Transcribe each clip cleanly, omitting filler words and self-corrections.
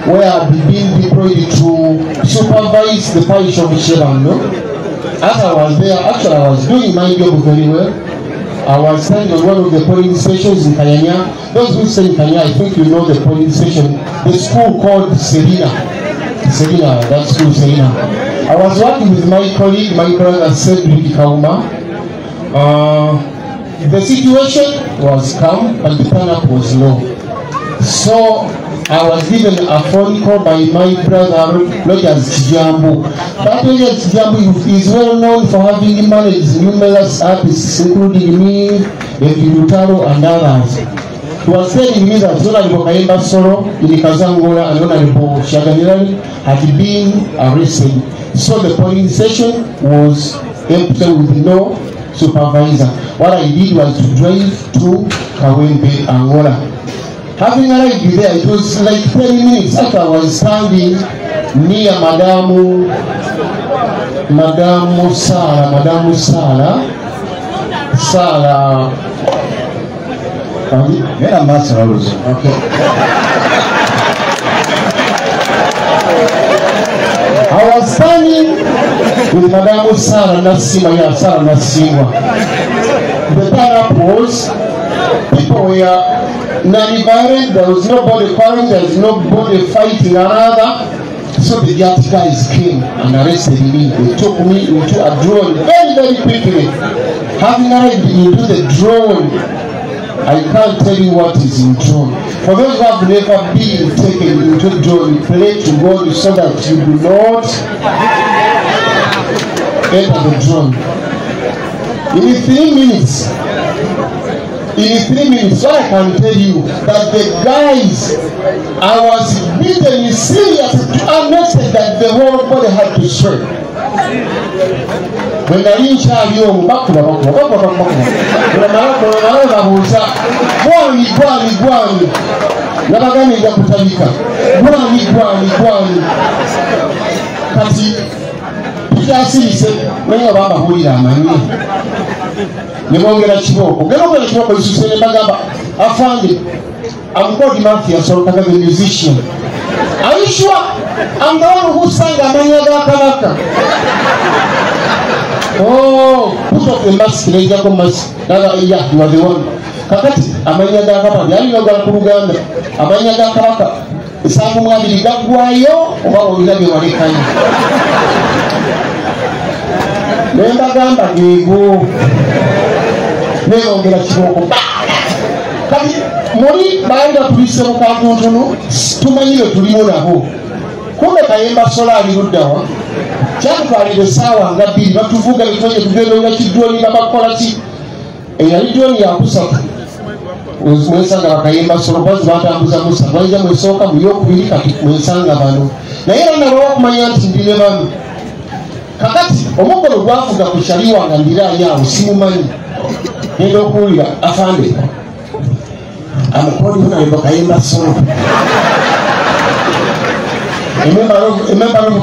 where I've been deployed to supervise the parish of Kyebando. As I was there, actually I was doing my job very well. I was standing on one of the polling stations in Kanyanya. Those who stay in Kanyanya, I think you know the polling station, the school called Serena. Serena, that school, Serena. I was working with my colleague, my brother Cedric Kauma. The situation was calm, but the turnout was low. So I was given a phone call by my brother Rogers Kijambu. That Rogers Kijambu is well known for having managed numerous artists, including me, David Lutalo, and others. He was telling me that Honorable Kayemba Solo in Kazangola and Honorable Shaganirani had been arrested. So the polling station was empty with no supervisor. What I did was to drive to Kawempe, Angola. Having arrived there, it was like 10 minutes after I was standing near Madame Sara, Sara. Okay. I was standing with Madame Sara Nasima, yeah, Sara Nasima. The turn-up was, people were non-violent, there was nobody quarreling, there was nobody fighting another. So the guys came and arrested me. They took me into a drone very, very quickly. Having arrived into the drone, I can't tell you what is in drone. For those who have never been taken into drone, pray to God so that you do not enter the drone. In 3 minutes, so I can tell you that the guys, I was beaten serious to understand that the whole body had to sweat. When I reached home, I'm called Mathias or the musician. Are you sure? I'm the one who sang Amanya Kanaka. Oh, put up the mask, yeah, you are the one. Kakati, Amanya Kanaka, Yali Amanya Kanaka, Samu Gagwayo, or Ulabi. Nembagamba gego. Nengera kiboko. Kati muri baenda tulise mu kantuntuno tumanyire tulimo nabo. Kumbe Kayemba Solo ali luddawa. Kyatutwalira essaawa nga bbiri batuvuga bitonye tugenda nga kidwoni nga bakola ki. Eyali drone yakusatu. Mwesanga Bakayemba Solo bazi batambuza Musa. Bayinza mwesooka mu yokubiri kati mwesanga bano. Naye era nalwawo okumanya nti ndi ne bano. Kakati omukolo gwafuga ku kyali wange ndiraani awo simumanyi. Ngenda okuwulira afande. I'm calling Honorable Kayemba Solo. A member of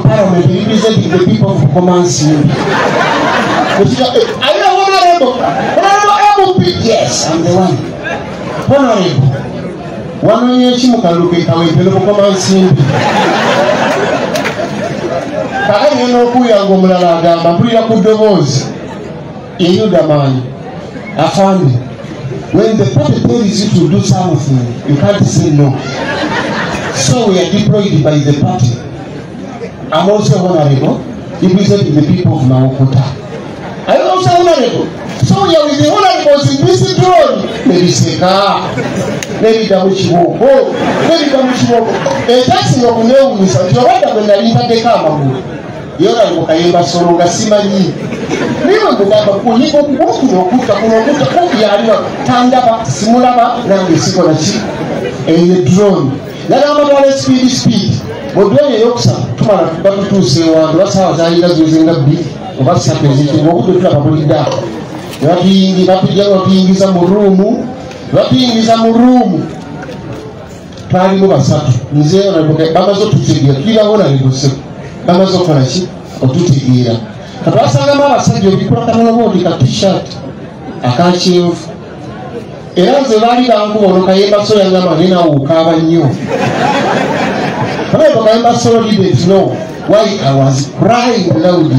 parliament representing the people of Komansi. Are you honorable? Honorable MP? Yes, I'm the one. Honorable. Wanonye mukaluke Kawempe Komansi. Kakati n'okuwulira ng'omulala agamba mpulira ku ddoboozi. Eyuda maanyi. Afande. When the party tells you to do something, you can't say no. So we are deployed by the party. I'm also honorable, representing the people of Mawokota. I'm also honorable. So we are with the honorables in this drone. Maybe Seka, maybe Damuchiboko, maybe Damuchiboko. Ekyasinga okuneewuunyisa nti obadda bwe nali ntaddeko amagulu, Honorable Kayemba Solo nga simanyi. Niwe ngugamba kunyiga okugulu kuno okutta kuno okutta kumpi yaliwa tandaba simulaba nange sikola ki. Eyo drone. Nagamba twala speed. Mu drone eyokusatu tumala batutuuse ewange oba ssaawa zaalinga ziweze nga bbiri oba ssatu ez'ekiro obudde tulaba bulidde awo. Ne batujja batuyingiza mu ruumu. Twalimu basatu. Nze bamaze otutegeera tulira honorable ssebo. Bamaze okukola ki? Otutegeera. Katwasangamu abasajja obikula katono ka t-shirt aka kyenvu. Era nze baali bankuba ono Kayemba Solo yangamba naye naawe okaaba nnyo. Honorable Kayemba Solo didn't know why I was crying loudly.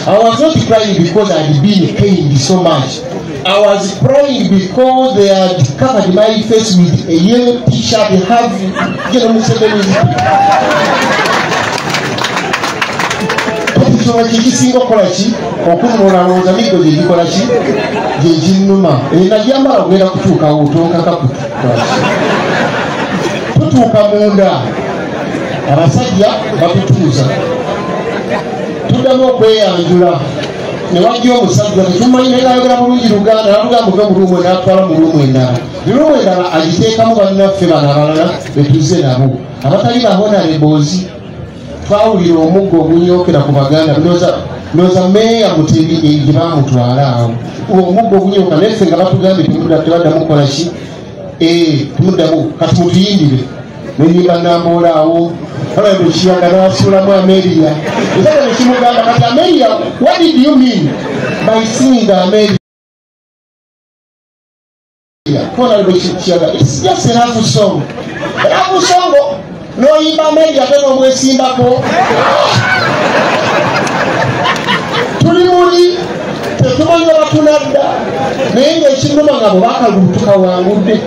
I was not crying because I had been pained so much. I was crying because they had covered my face with a yellow t-shirt having General Museveni's. Ensonga kyekisinga okukola ki okunulolawooza miggo gye gikola ki gye ginnuma nagyambala ogenda kutuukawo tonkaka kutukola ki tutuuka munda abasajja batutuuza tuddamu okweyanjula ne wajja omusajja tetumanyi naye ayogera bulungi Luganda natugamba muve mu ruumu n'atwala mu ruumu endala ruumu endala agiteekamu bannaffe bano abalala betuzze nabo abatali ba honorables. Twawulira omuggo ogunyokera ku Baganda ndowooza meeya Mutebi gye baamutwala awo omuggo ogunyoka naye ffe nga batugambye tebaddamu kukola ki temuddamu kati mutuyimbire neyimba Namboola awo Honorable Kiyaga n'asuulamu Ameria ekyaga ne kimugamba kati Ameria, what did you mean by singing Ameria? Honorable Kiyaga, it's just a love song. A love song n'oyimba Ameria ate n'omwesimbako. Tuli muli tetumanyi oba tunadda naye ng'ekinnuma nga bwe bakalulu tukawangudde.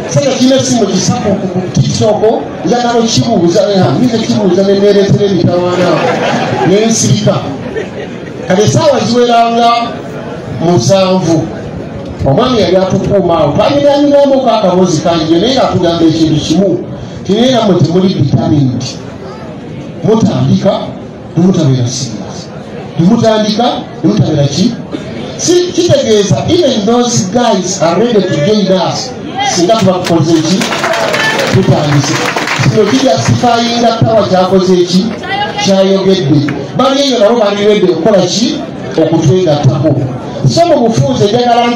Sasa kirina essimu kisapu ku TikTok njagala okibuuza nyiza kibuuza ne neereetera emitawaana ne nsirika. Kati essaawa ziweranga 7 omwami yali atukuuma awo twanyumyanyumyamuko akaboozi kangi naye ng'atugamba ekintu kimu ti naye nammwe temuli determined, mutandika nemutabeera serious, nemutandika nemutabeera ki kitegeeza even those guys are ready to join us singa tuba tukoze ki tutandise. Kino kijasifayinga tawa kyakoze ki kyayogedde bali eyo nabo bali ready okukola ki okutwegattako. So mu bufunze njagala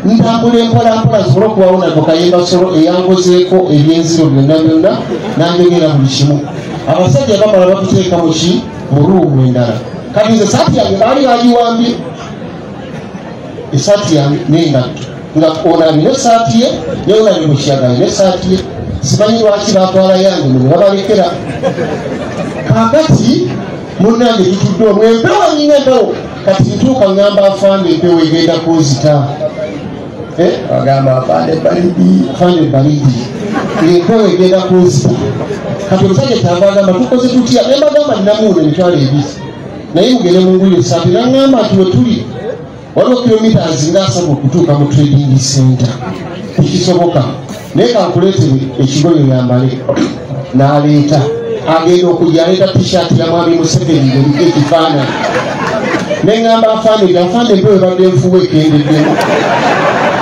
ntambula empolampola nsobole okubawo nako Kayemba Solo eyankozeeko ebyenziro byonna byonna nanjogera buli kimu. Abasajja bamala batuteeka mu ki mu ruumu endala. Kati nze saati yange baali bagiwambye esaati yange n'engatto nga ono alina esaati ye naye ono ali mu Kiyaga alina esaati ye simanyi lwaki batwala yange ne babalekera. Kaakati munnange tutudde omwo empewo nyina empewo kati ntuuka ngamba afande empewo egenda kunzita. Agamba afande balidi, afande balidi ng'empewo egenda kunzita. Kati omusajja kyava agamba tukoze tutya ne mbagamba nnamuuna 20,000 naye mugende mungulire esaati n'aŋŋamba nti we tuli waliwo kilomita nga 30 okutuuka mu trading center tekisoboka naye kankuleetere ekigoye oyambale. N'aleeta agenda okujja aleeta t-shirt ya Mwami Museveni ng'eriko ekifaananyi ne ŋŋamba afande afande empewo ebadde enfuuwa ekendeddemu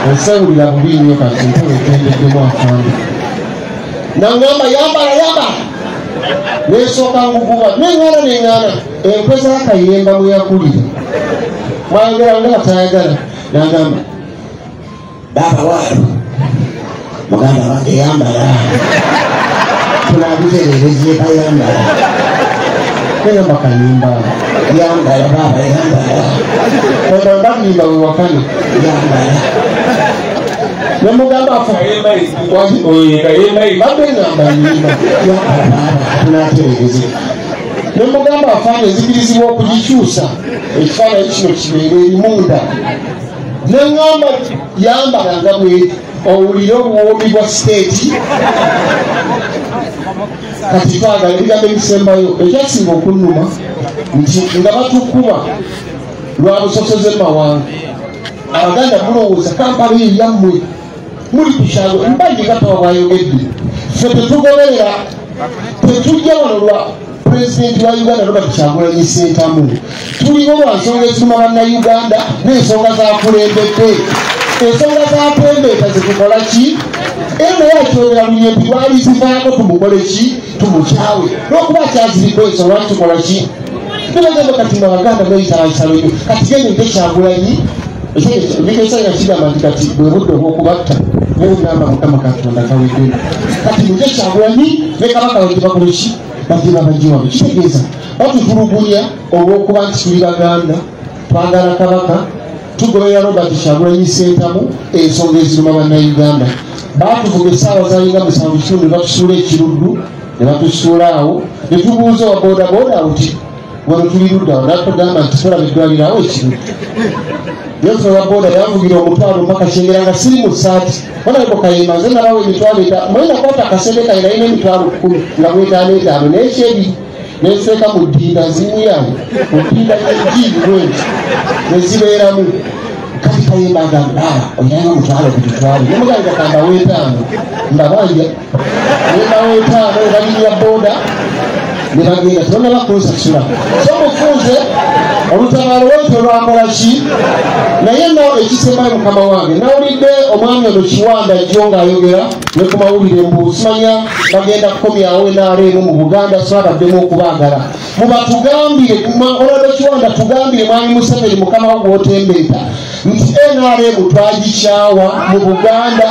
ensewulira bubi nnyo kati empewo ekendeddemu afande n'aŋŋamba yambala yambala neesooka nguguba neŋŋaana neŋŋaana enkwe z'akayemba mwe yakulira mwayogera nga atayagala n'agamba baaba waalu muganda wange yambala tunabitereereza yambala negamba Kayemba yambala baaba yambala eba mbagimba wewakane yambala nemugamba afa badde ngamba yimba yambala baaba tunatereereza nemugamba afaana ezikirizibwa okugikyusa ekifaananyi kino kibeere erimunda neŋŋamba yambala nga bweti owulire obuwoomi bwa siteeti. Kati twagala ebigambo ebisembayo ekyasinga okunnuma nti nga batukuba lwa busosoze mu mawanga Abaganda mulowooza Kampala eyo yammwe muli ku kyalo mbangi nga tawa bwayogedde ffe tetugoberera tetujja wano lwa Pulezidenti wa Uganda Robert Kyagulanyi Ssentamu tuliwo lwa nsonga eziruma Bannayuganda n'ensonga zakulembedde ensonga zatembeeta zetukola ki era naye akyogera lunyembi lwalizivaako tumukole ki tumukyawe lwokuba akyaziriko ensonga lwaki tukola ki nebagamba kati mwe Abaganda mweyita baisalo nnyo kati gende nte Kyagulanyi ekisajja kigamba nti kati bwe budde obw'okubatta naye ngamba Mukama Katonda kaweddemu kati muje Kyagulanyi ne Kabaka bajje bakole ki bajje babagiwamu kitegeeza batutulugunya olw'okuba nti tuli Baganda twagala Kabaka tugoberera Robert Kyagulanyi Ssentamu ensonga eziruma Bannayuganda. Baatuvuga essaawa zalinga 7:15 batusuula ekiruddu Ne batusuula awo, ne tubuuza wa boodabooda awo nti wano tuli ludda awo, n'atugamba nti tolaba eddwaliro awo ekiru. Yesu wa boda yanvugira omutwalo mpaka Kyengera nga siri mu ssaati. Honorable Kayemba nze nabawa emitwalo etaano, mwe nakwata akasente kange nalina emitwalo 10 nga bw'etaano etaano n'ekyebi neseeka mu ddinda nzimu yange mu ddinda y'enjiiri bwenti ne zibeeramu. Kati Kayemba agamba baaba olinayo omutwalo gututwale, ne mugamba ka mbawe etaano mbabanja ne mbawa etaano ne balinnya boda ne bagenda tebannaba kunsasula. So mufunze olutabaalo lwetyo lwakola ki? Naye nno ekisembayo mukama wange, nawulidde omwami ono Kiwanda jjo ng'ayogera ne ku mawulire mbu simanya bagenda kukomyawo NRM mu Buganda, so abaddemu okubaagala. Mubatugambire, Honorable Kiwanda tugambire Mwami Museveni mukama wo gw'otembeeta nti NRM twagikyawa mu Buganda.